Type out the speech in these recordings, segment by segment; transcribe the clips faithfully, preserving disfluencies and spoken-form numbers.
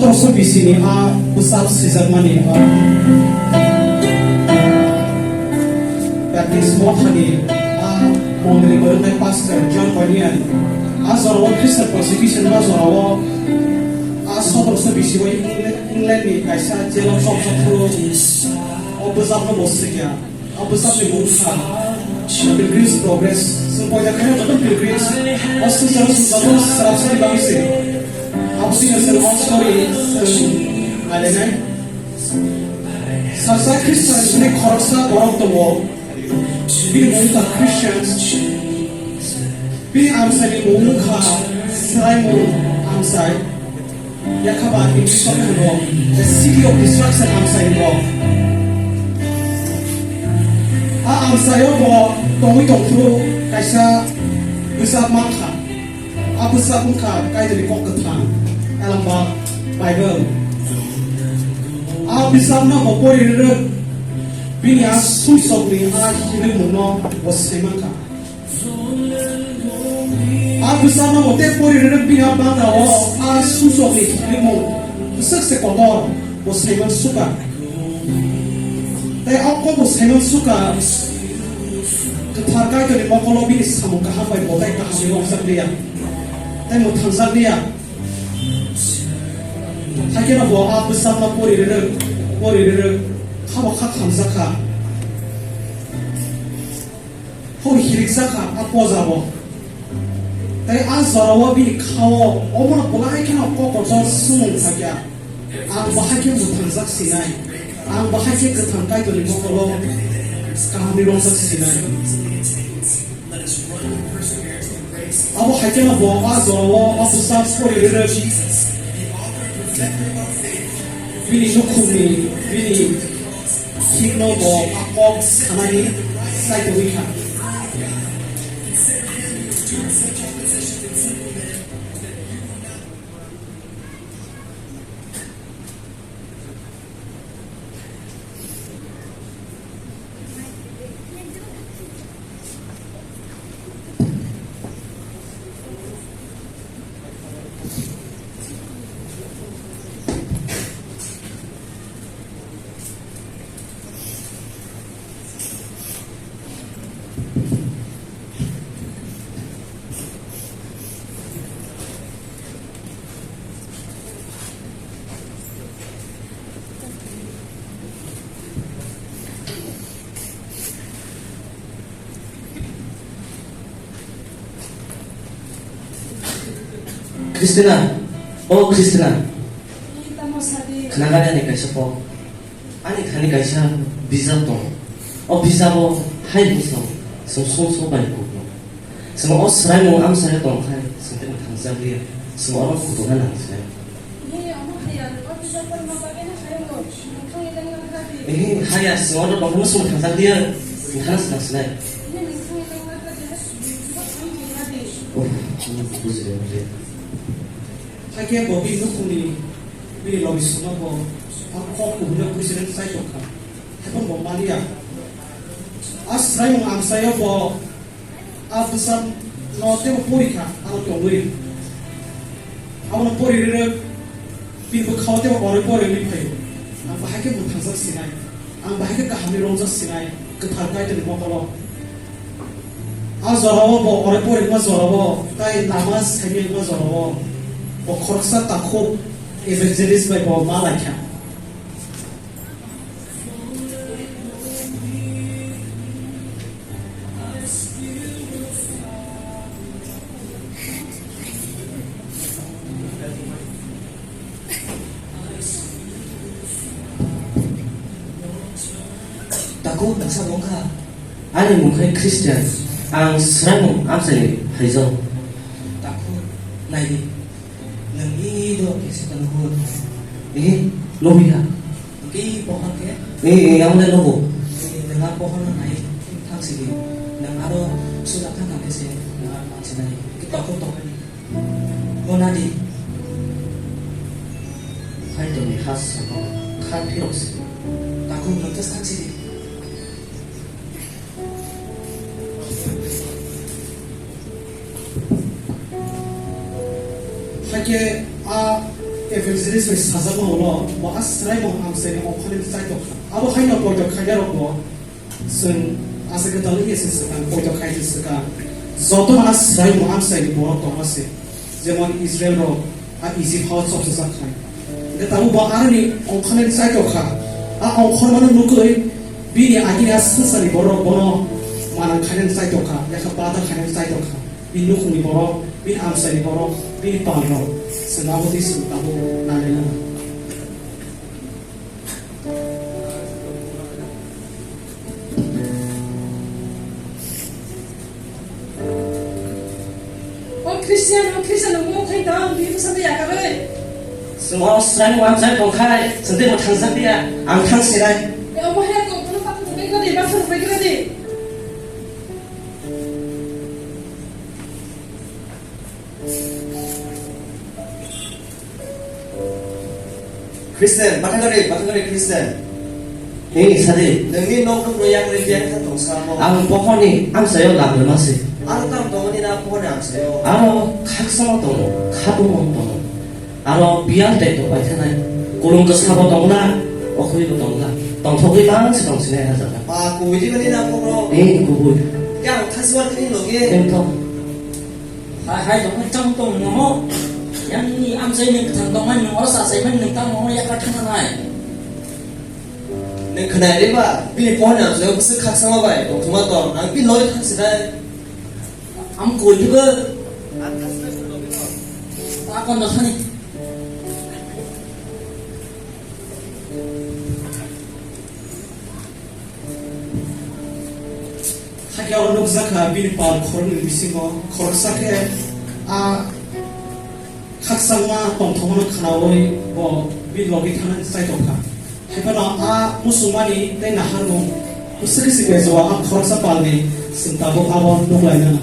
Sotoroso bisini a bwsap sijakmani a Baptist mothani a mondri bwrwngnai pastor John Bunyan a jorao Christian persecution ba jorao a sotoroso bisi o England, England ni kaisa jail o chopjak phuru o bwsapno bo swikya. A bwsapni mung wngkha Pilgrim's Progress. Chwng poida khe joto Pilgrims o swngcharo swngcharo swrapsani bagwi se. Abo twi se long story chwng nailainai. Salsa Khristian hwnwi khoroksa borok tongo. Bini mung wngkha Christian. Bini amchaini mung wngkha Swraimung Amchai. Yakha ba English o hwnwi hwnwi the city of destruction amchai rok. A amchai o bo tongwi tongphuru kaisa bwsap mankha. A bwsap wngkha Kaitorni kok kwthang, elamba Bible. A bwsapno bo pori rwrwk bini a sumsokni a hinwi mungno bo sai mankha. A bwsano mote pori rwrwk bini a bangao a sumsokni thwimung bwswk se kotor bo saiman suka. Tei a kok bo saiman suka, kwthar Kaitorni mokolo bini samung kaham bai bo tei kaham bai wngjakliya, tei mwthangjak liya. Hakhe no bo a bwsano pori rwrwk, pori rwrwk, khabo kha khamjak kha. Hor hiriksa kha a poja bo. Tei a jorao bini khao omono belai kheno kok kotor swngmung phakya. Ang bahai khe mwthangjak sinai. Ang bahai khe kwthang Kaitorni mokolo kahamni romjak sinai. Abo hai kheno bo a jorao a bwsa pori rwrwk bini nukhungni bini Sikno bo a kok sanani sai tongwi kha. Christina, o Christina. Tamo sadi. Khna gani ani kaisa kok. Ani thani kaisa bijap tongo. O bijabo hai hwnwi sao, chwng song song bai kukno. Chwng o swraimung amchaio tong khai, chwng tei mwthangjakliya. Chwng oro kutung na nang sinai. Ehe, haya, chwng oro tongkhe chwng mwthangjakliya. Chwng thana se nang sinai. Oh, bujibaimani. Hakhe bo bini nukhungni bini logisongno bo a kok kubuino bwswk chai tongkha. Haiphano bo maliya. A swraimung amchaio bo a bwsano teibo pori kha, ano tongwi. Abono pori rwrwk bini bwkhao teibo orwi pori wngwi phaio. Ang bahai khe mwthangjak sinai. Ang bahai khe kahamni romjak sinai, kwthar Kaitorni mokolo. A jorao bo ore porikma jorao, tai lama saimikma jorao, bo khoroksa takhuk evangelist bai bo ma laikha. Takhuk baksa wngkha. Ani mung khe Christian. Ang swraimung amchaini phaijao. Takhuk, naidi. Nwng i do kisa kanu hur. Eh, lobi ha. Ki pohon ke? Eh, eh, ang le lobo. Eh, nwng a pohon no nai thang sidi. Nwng aro suda thang khe se nwng a mansinai. Ki takhuk tongmani. Monadi. Hai tongni ha saka kha phirok se. Takhuk nwng khe sak sidi. Hakhe a Evangelist bai sajak ma ulo, bo a srai bo amsai ni ongkhorwi chai tokha. Abo haino poito khainai rok bo chwng asa kwtal wngya se swkang, poito khai se swkang. Joto a srai bo amsai ni borok tongma se. Jemon Israel rok a Egypt hao chopsa jak khai. Hingke tabuk bo aroni ongkhorwi chai tokha. A ongkhormano nugwi bini agini a swngcharni borok bono manang khainani chai tokha, yakha bata khainani chai tokha. Bini nukhungni borok, bini amchaini borok, bini palrok, chwng abo twi chwng tabuk nailainani. O Christian, o Christian, o mo khai tang, bini bwsa de yakarwi. Chwng o srai mo amchai tongkhai, chwng tei bo thangsak dia, ang thang sinai. E, omo hai tong, bono patha tongwi gadi, basa tongwi gadi. Christian, bathagari, bathagari Christian. Hini sadi. Nangni nok nokno yakni biang kha tongsa mo. Ang pohorni amchaio lamrwma se. Aro tam tongoni na pohorni amchaio. Aro khaksa tongo, khatung tongo. Aro biyal tei tongpai thanai. Kulung kwsabo tongla, okhribo tongla. Tongthogwi bangsi tongsinai ha jaga. Pa, kubui di bani na pohor. Eh, kubui. Yang khaswar kini loge. Tengthok. Hai, hai, tong, tong, tong, nono. Yang ni amchai ni kthang tong, ang nono sa sai man ni tang nono ya ka thang nai. Neng khnai re ba, bini pohor ni amchai bwswk khaksa ma bai, tong thuma tong, ang bini loi thang sidai. Ang koi diba. Ang khasna koi logi no. Akon no thani. Hakhe oro nukjakha bini pal khoroknwi bisingo khoroksa khe a khakchangma tongthokmano khnaui bo bini logi thangna chai tongkha. Haiphano a muchungmani tei naharmung bwswk khe se bejoa a khoroksa palni chwng tabuk abo nuklainani.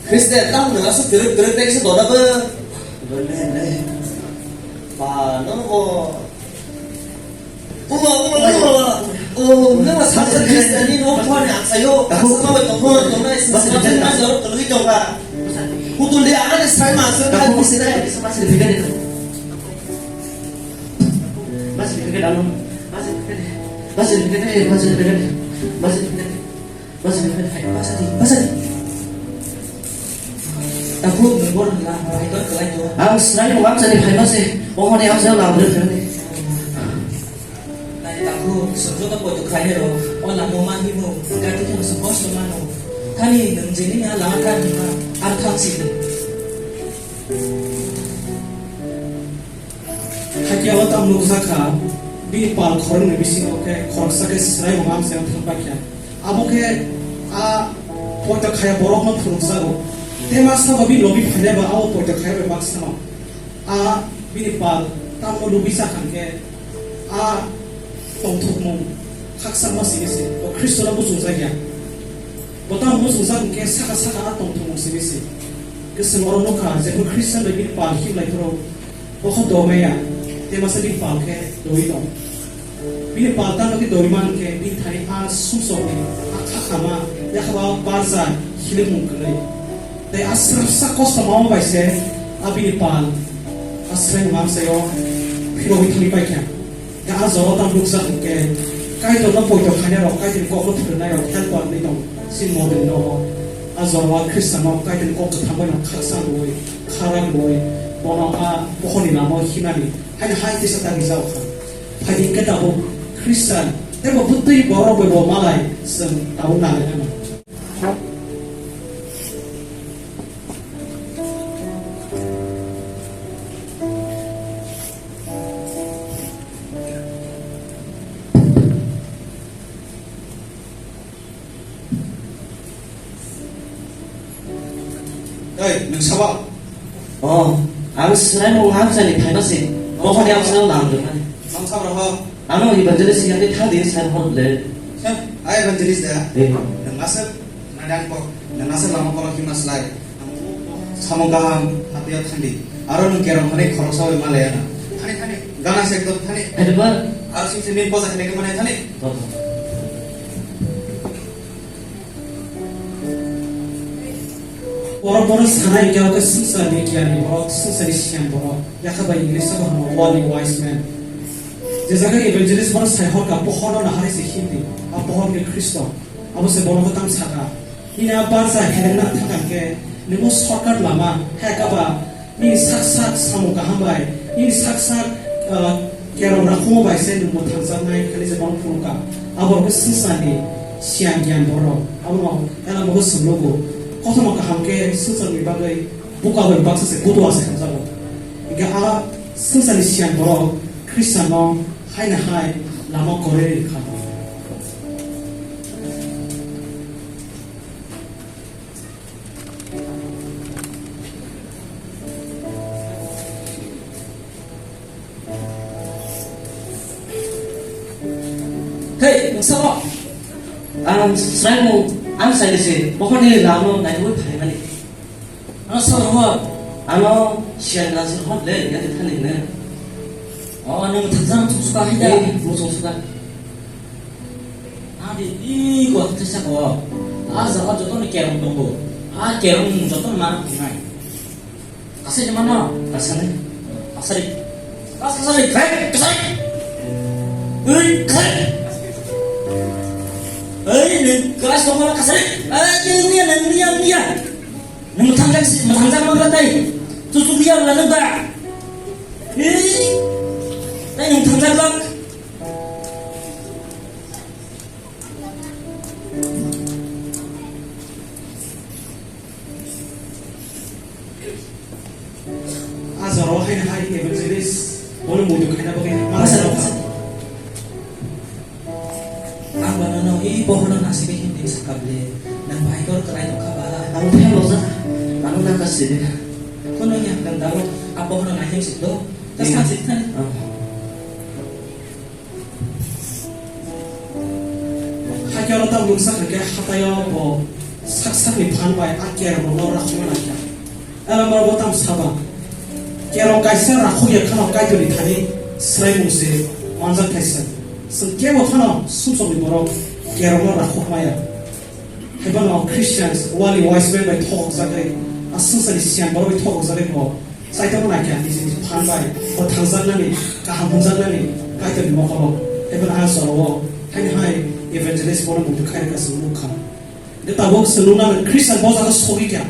Christian, tamo nang aswk twrwk twrwk tei kisa dona bo. Ba, nono bo. Omo, omo, omo. O, nang saksa Christian ni no phone ang sayo. Saksa ma to phone to na, saksa ma to na jor to lui to ba. Kutul dia ani sai ma se ta kusi na. Mas certificate ano. Mas certificate, mas certificate, mas certificate, mas certificate. Basa di, basa di, basa di. Tabu nungor la, bai kor kelai to. Ang srai mo amsa ni phai ma se, oh ni amsa la bre phai ni. Nai tabu, sungjo to poito khai ro, o la mo ma hi mo, gati khe mo se kosto mano. Thani nung jeni ni a la ka ni ma, ar thang si. Hakhe o tam nukjakha, bini pal khoroknwi bisingo khe khoroksa khe Swrai bo amchaio thangpaikha. Abo khe a poito khaya borokno phunukjago. Tei ma sabo bini logi phainai ba abo poito khaya bai ma sano. A bini pal tamno lubui chakha khe a tongthokmung khakchangma simi se, bo Khristono muchungjakya. Bo tamo muchungjak hwnkhe saka saka a tongthokmung simi se. Kwchwng oro nukha, jephru Khristo bai bini pal himlai phuru, bo khe domaya, tei masa bini pal khe doi tong. Bini pal tamo khe doi man khe, bini thani a sumsokni, a khakhama, yakhaba barja hilikmung kwrwi. Tei a srapsa kosto mama bai se, a bini pal, a sreng mamsaio phirogwi thangwi paikha. Tei a jora tam nukjak hwnkhe, Kaitorno poito khainai rok, Kaitorni kokno phrwngnairok helper wngwi tong, si model no. A jora Khristianrok Kaitorni kok kwthang bai no khaksa rwui, khara rwui, bono a pohorni lama himnani, haino hai tisa tagi jao kha. Phaidi hwnkhe tabuk Khristian, tei bo bwtwi borok bai bo malai, chwng tabuk nalai nang. Oi, nwng sabo? Oh, ang Swrai mung hamsani phaima se. Bokhoni ang swrang lam rwmani. Nwng sabo ho? Ano evangelist yang de thang de sai hor le. Sa, ai evangelist da. Eh. Nwng aswk nadang ko, nwng aswk lama ko hima slai. Samung kaham, hapia thandi. Aro nwng kerong thani khoroksa bai malaya na. Thani, thani, gana se ekdom thani. Ada ba? Aro sing sing posa thani ke mane thani. Toto. O Borok bono sanai hwnkhe, o khe swngcharni giyani borok, swngcharni siyan borok, yakha bai English o hwno worldly wise man. Je jaga evangelist bono sai hor kha, pohorno naharwi se himdi, a pohor khe Khristo. Abo se bono tang saka. Nini a barsa helengna thangkha khe, nini shortcut lama, hai kaba, nini sak sak samung kaham bai, nini sak sak, ah, kerong rakhungo bai se nwng mwthangjaknai khe se bono phunukha. Abo khe swngcharni siyan giyan borok. Abono ela mogo swngnogo. Kothoma kaham khe swngcharni bagwi buka bai baksa se kutu ase hamjago. Hingkhe a swngcharni siyan borok Khristianno haino hai lama kwrwi rwkha. Hei, noksa bo. Ang sraimung, ang sailise, bokhorni lamno naitugwi phaimani. Ano sabo rohor, ano siyan rajir hor le, ya de thani ne. O, nwng thajang thuksuka hai da. Eh, muchung suka. Adi, i ko thesa ko. A jaga joto ni kerong tongo. A kerong joto ni mana punai. Kasai ni mana? Kasai. Kasai. Kasai, kasai. Hei, kasai. Hei, ni kelas tongo kasai. Hei, ni, ni, ni, ni, ni. Nwng mwthangjak si, mwthangjak ma bwla tai. Chuchuk ya bwla nwng ba. Ih, tai nwng mwthangjak bwla. A jora o haino hai evangelist, bono muitu khaina bagwi ma sa rok. Ang bono no, i bohono nasike hindi sakable. Nang bai kor krai tongkha ba. Ang thai loja. Ang nang ka sidi. Kono yang kan dawo, a bohono naike sik do. Ta sa sik thani. Hakhe oro tamo nuksa kha khe hataio bo sak sakni phan bai a kerong rokno rakhokna nai kha. Ela borok bo tamo saba. Kerong kaisa rakhok ya kheno Kaitorni thani swraimung se manjak thaisa. Chwng kebo phano sumsokni borok kerongno rakhok maya. Haiphano Christians wali wise man bai thokjagwi, a swngcharni siyan borok bai thokjagwi bo Saitokno naikha, niji niji phan bai, bo thangjaknani, kaham hwnjaknani, Kaitorni mokolo, ebo naha cholo-o, haini hai evangelist bono muitu khairokha chwng nukha. De tabuk chwng nuknani Christian bo jaga sogwi kha,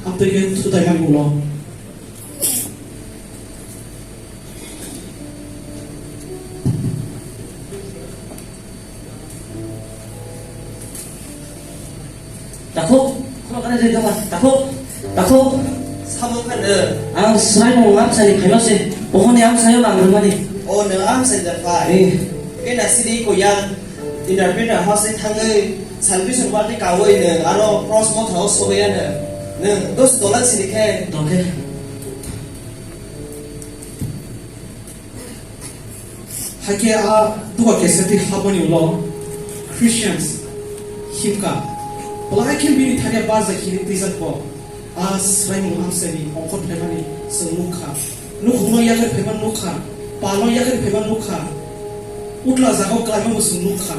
amtwi khe thutaimani ulo. Takhuk, khulok kare jai doka. Takhuk, takhuk. Sabo khan, eh. Ang srai mo ngam sani phaima se. Bohoni ang sayo lang rwmani. Oh, no, ang sai da phai. Eh. Kena sidi ko yang interpreter house thangwi salvation party kawoi no, aro cross mo thao sobeya no. No, dos dolan sidi khe. Tongkhe. Hakhe a duka kesati haboni ulo Christians himkha. Belai khe bini thani barjak hini twijak bo. A swraimung amchaini ongkhor phaimani chwng nukha. Nukhungno yakhai phaima nukha. Palno yakhai phaima nukha. Utla jagao klaimamo chwng nukha.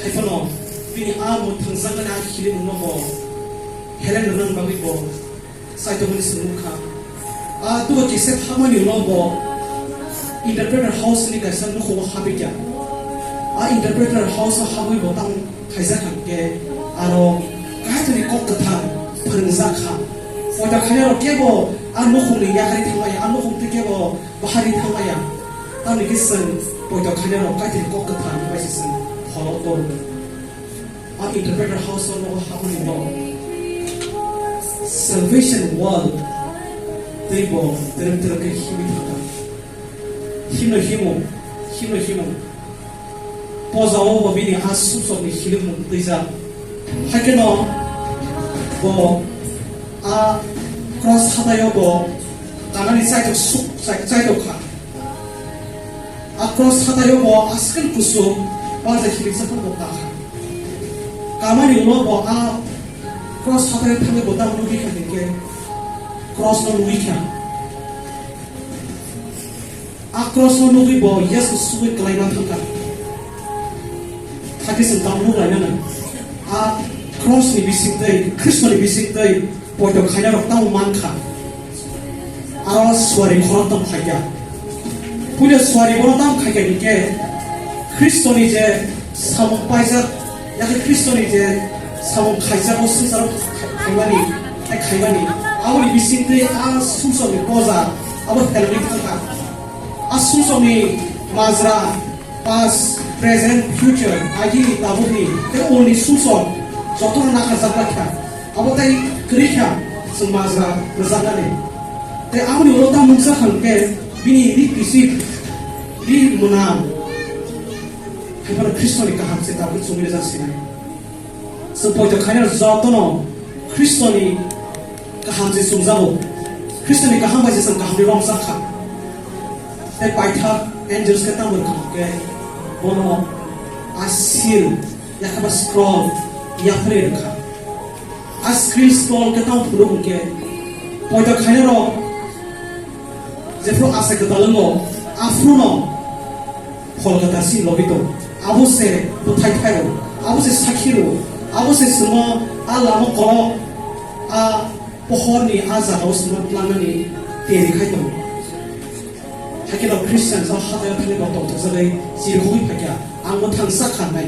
Haiphano bini a mwthangjaknani a khirimungno bo helen rwnani bagwi bo Saitokmani se nukha. A duka kisa thamani ulo bo interpreter house ni kaisa nukhungo habikya. A interpreter house o habwi bo tamo khaijak kha khe aro Kaitorni kok kwthang phwrwngjak kha. Poito khainai rok kebo a nukhungni yakhari thangmaya, a nukhung twi kebo bahari thangmaya. Tamni khe chwng poito khainai rok Kaitorni kok kwthang bai se chwng pholo tongo. A interpreter house o nogo habani no. Salvation wall tei bo terem terem khe himwi thangkha. Himno himo, himno himo. Poja o bo bini a sumsokni hilimung twijak. Hakhe no bo a cross hatai o bo kanani chaitok suk, chai-, chaitok kha. A cross hatai o bo aswkhe kusu barjak hilikjak bo kakha. Kamani ulo bo a cross hatai o thangwi bo tamo nugwi kha hinkhe cross no nugwi kha. A cross no nugwi bo Yesu sugwi kwlaima thangkha. Hakhe chwng tamo nuklainani a cross ni bisingtwi, Khristo ni bisingtwi Poito khainai rok tamo mankha. Aro suari khorang tamo khaikha. Puila suari bono tamo khaikha hinkhe Khristoni je samung paijak, yakhe Khristoni je samung khaijak o swngcharo khaimani, khaimani. Aboni bisingtwi a sumsokni poja abo phelwi thangkha. A sumsokni majra, past, present, future, agini, tabukni, tei ulni sumsok jotono nakarjak lai kha. Abo tei kwrwi kha chwng majra rwjaknani. Tei aboni ulo tamo wngsa kha hwnkhe bini ri pisik, ri mwnam, hai phano Khristoni kaham se tabuk chumui rwjak sinai. Chwng poito khainai jotono Khristoni kaham se chumjago. Khristoni kaham bai se chwng kaham ri romjak kha. Tei paithak angels khe tamo rwkha hwnkhe bono a seal, yakhaba scroll, yaphre rwkha. A screen scroll khe tamo phuru hwnkhe poito khainai rok jephru asa kwtal wngo, aphruno phol kwtal si logi tong. Abo se bwthai phai rw, abo se sakhi rw, abo se chwngno a lama kolok, a pohorni a jagao chwngno tlangnani teri khai tongo. Hakhe rok Christian sa hathaio thani bo tongthokjagwi chirikhogwi phaikha, ang bo thangsa kha nai.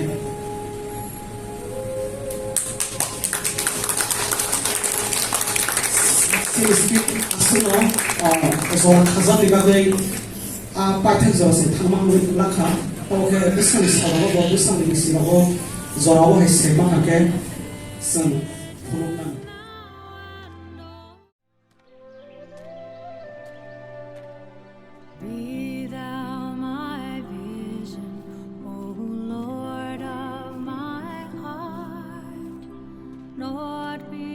Chini speech aswkno, ah, jora khajakni bagwi, ah, paithak jora se thangma wngwi lakha. Tamo khe bwskanni salogo bo, bwskanni bisirogo jorao hai se mankha khe chwng phunuknani. Be thou my vision, O Lord of my heart. Lord, be